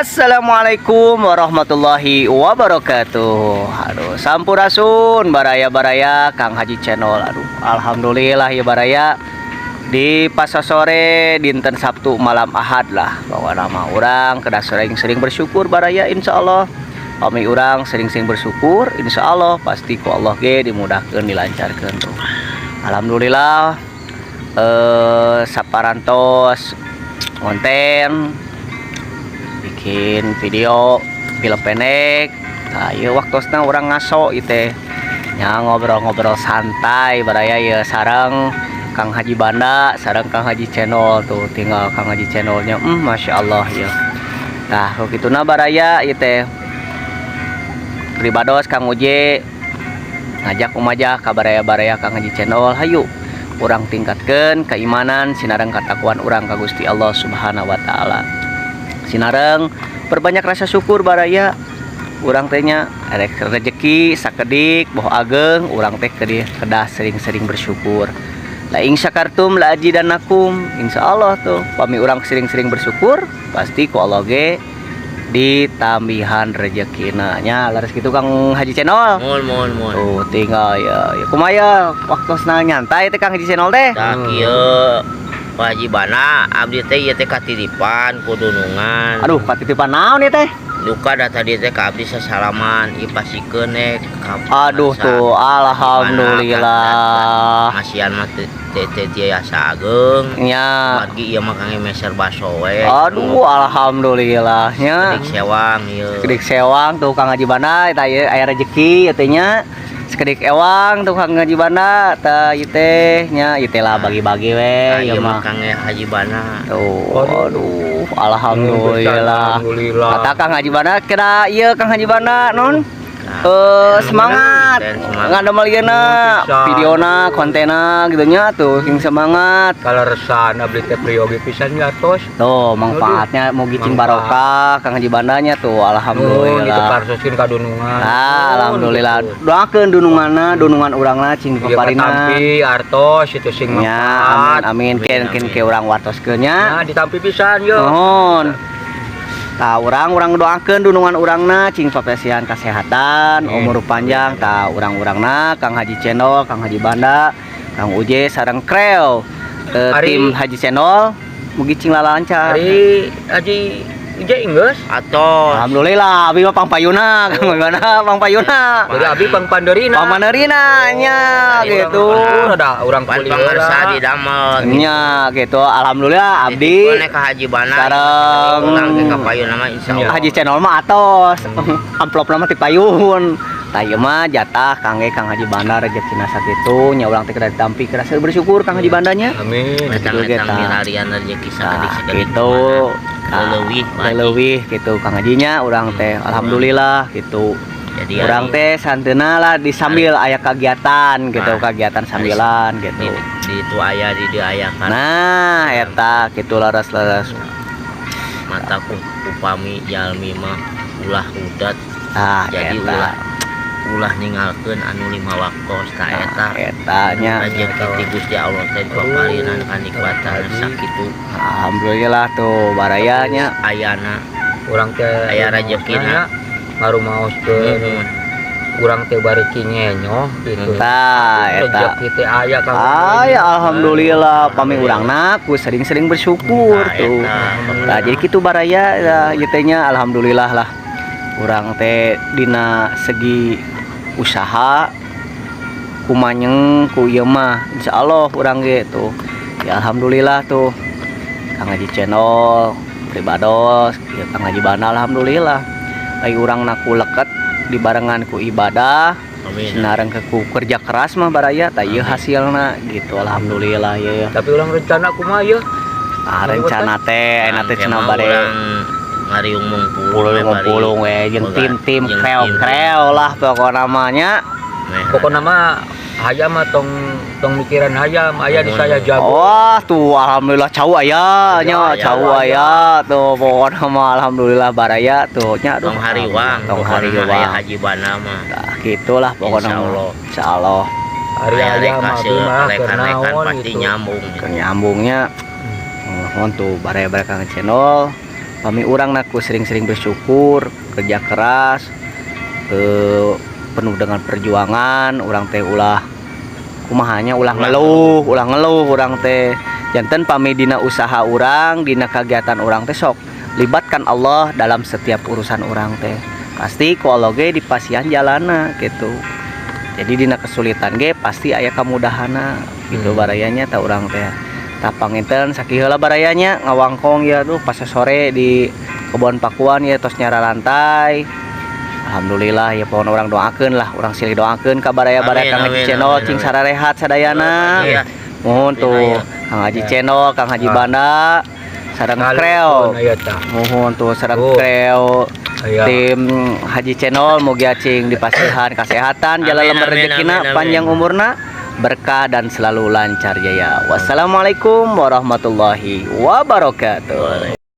Assalamualaikum warahmatullahi wabarakatuh. Aduh, sampurasun baraya-baraya Kang Haji Channel. Aduh, alhamdulillah ya baraya, di pas sore dinten Sabtu malam Ahad lah. Bahwa nama urang kedah sering-sering bersyukur, baraya. Insya Allah kami urang sering-sering bersyukur, insya Allah pasti ku Allah ge dimudahkan, dilancarkan tuh. Alhamdulillah, saparantos konten, bikin video film pendek. Nah, ieu waktosna urang ngaso ieu teh nya, ngobrol-ngobrol santai baraya ya, sareng Kang Haji Banda, sareng Kang Haji Channel. Tuh, tinggal Kang Haji Channelnya, Masya Allah ya. Nah, kituna baraya, ieu teh pribados Kang Uje ngajak umajah ka baraya-baraya Kang Haji Channel, hayu urang tingkatkan keimanan sinareng katakwaan urang ka Gusti Allah Subhanahu wa Taala, sinareng perbanyak rasa syukur baraya. Urang teh nya erek rezeki sakedik boh ageng, urang teh kedah sering-sering bersyukur. La in syakartum la azidannakum. Insyaallah tuh, pami urang sering-sering bersyukur, pasti ku Allah ge ditambihan rezekina nya. Laras gitu, Kang Haji Channel? Muhun, muhun, muhun. Tuh, tinggal ya, ya kumaha waktosna nyantai teh, Kang Haji Channel teh? Tah, kieu, Pak Haji Bana, abdi teh ieu teh katitipan ku dunungan. Aduh, katitipan naon ieu teh? Duka da tadi teh ka abdi sasalaman, ieu pasikeun eh ka Aduh tuh, alhamdulillah. Masihan mah teu teu teu tiasa ageng. Margi ieu mah kangge meser baso we. Aduh, alhamdulillah nya. Sakedik sewang ieu. Sakedik sewang tuh, Kang Haji Bana, eta ieu aya rezeki ieu teh nya. Sakedik ewang tuh, Kang Haji Bana, tah ieu teh nya, ieu teh lah bagi-bagi we Nah, ieu ieu mah mah. Kangge Haji Bana. Tuh, aduh, alhamdulillah. Alhamdulillah. Kata Kang Haji Bana kira ieu Kang Haji Bana non Nah, semangat semangat. Ngadamel ieu na Pisan. Videona, kontena gitu nya tuh, sing semangat. Kaleresan abdi teh priyogi pisan tos. Tuh, manfaatnya mugi cing Manfaat. Barokah, Kang Haji Bandanya tuh, Nuhun itu alhamdulillah. Parsoskeun ka dunungan. Nah, alhamdulillah. Gitu. Doakeun dununganna, dunungan urangna cing Ieu paparina. katampi artos itu sing Ya, amin manfaat. Amin, ken ken Amin. Ke urang wartoskeun nya. Nah, ditampi pisan yo. Nuhun. Tah, urang urang doakeun dunungan urangna cing papasihan kesehatan, Amin. Umur panjang. Tah, urang-urangna Kang Haji Channel, Kang Haji Banda, Kang Uje sareng Kreo. Tim Haji Channel mugi cing lalancar. Ari Haji Uje enggeus. Atos. Alhamdulillah, abi mah pangpayuna, Kang Banda pangpayuna. Jadi abi pangpandeurina. Pangpandeurina nya gitu. Oh, ada urang Pan kuliah. pangarsa didamel. Nya gitu, alhamdulillah abdi Titipkeun ka Haji Bana. Sareng urang ke ka payun mah insyaallah. Haji Channel mah atos. Amplopna mah tipayun. Tah, ieu mah jatah kangge Kang Haji Banda, rezekina sakitu nya, urang teh kedah ditampi, kedah bersyukur, Kang Haji Bandanya. Amin. Etang-etang Gitu, milarian rezeki Nah, sakedik-sakedik. gitu. Leuwih, Pak Haji. Leuwih gitu, Kang Hajinya, urang teh alhamdulillah gitu. Jadi Urang teh santeuna lah disambil aya kegiatan gitu, Nah, kegiatan sambilan gitu. Di itu aya, di dieu aya kan. Nah, eta gitu, laras-laras. Mata ku upami jalmi mah ulah udat. Ah, Jadi eta. Ulah ulah ninggalkeun anu lima waktu ta eta. Nah, eta nya. Rezeki ti Gusti Allah teh dipaparinan kanikmatan sakitu. Alhamdulillah tuh barayanya. Ayana Urang teh aya rejekina. Ngarumaoskeun Nuhun. Urang teh bareuki ngenyoh gitu. Tah, eta. Rezeki teh aya ka Ay, alhamdulillah pami urangna ku sering-sering bersyukur Nah, tuh. eta. Nah, jadi kitu baraya ya, ieu teh nya, alhamdulillah lah. Urang teh dina segi usaha kumanyeng ku ieu mah insyaallah urang ge tuh. Ya, alhamdulillah tuh. Kang Haji Channel pribados, ya Kang Haji Bana, alhamdulillah. Ai urang ku leket dibarengan ku ibadah, Amin. sinareng ke ku kerja keras mah baraya, tah ieu Amin. Hasilna gitu, alhamdulillah ya, ya. Tapi urang rencana kumaha ya? Ah, rencana teh enak teh cenah Mah bade urang ngariung mungpulung. Pulung we jeung tim-tim kreo-kreo lah pokokna mah nya. Pokokna mah hayam mah tong tong mikiran hayam, aya di saya jago. Wah, tuh alhamdulillah cau aya nya, Aya, cau aya tuh, pokokna mah alhamdulillah baraya tuh nya, aduh. Tong hariwang. Tong Pokokna mah aya hariwang. Haji Bana mah. Nah, gitulah pokokna mah. Insyaallah. Insyaallah. Ari Aya aya mah abdi mah keur rekan-rekan naon pasti gitu. Nyambung. Ke nyambungnya. Nuhun tuh baraya-baraya Kang Channel. Pami urang ku sering-sering bersyukur, kerja keras, penuh dengan perjuangan, urang teh ulah kumaha nya, ulah ngeluh, ulah ngeluh urang teh. Janten pami dina usaha urang, dina kegiatan urang teh sok libatkan Allah dalam setiap urusan urang teh. Pasti ku Allah ge dipasihan jalana gitu. Jadi dina kesulitan ge pasti aya kemudahanna gitu barayanya tah urang teh. Tah, panginten sakieu heula barayanya ngawangkong ya tuh pas sore di Kebon Pakuan ya, tos nyararantai. Alhamdulillah ya, pohon urang doakeun lah, urang silih doakeun ka baraya-baraya Amin, Kang Haji amin, Channel amin, cing amin. sararehat sadayana. Iya. Mohon tuh Iya. Kang Haji Channel, Kang Haji Banda sareng kreo. Aya tah. Mohon tuh sareng Oh. kreo Aya. tim Haji Channel, mugia cing dipasihan kesehatan, jalan Amin, lembar amin, rezekina, amin, amin. panjang umurna, berkah dan selalu lancar jaya. Wassalamualaikum warahmatullahi wabarakatuh.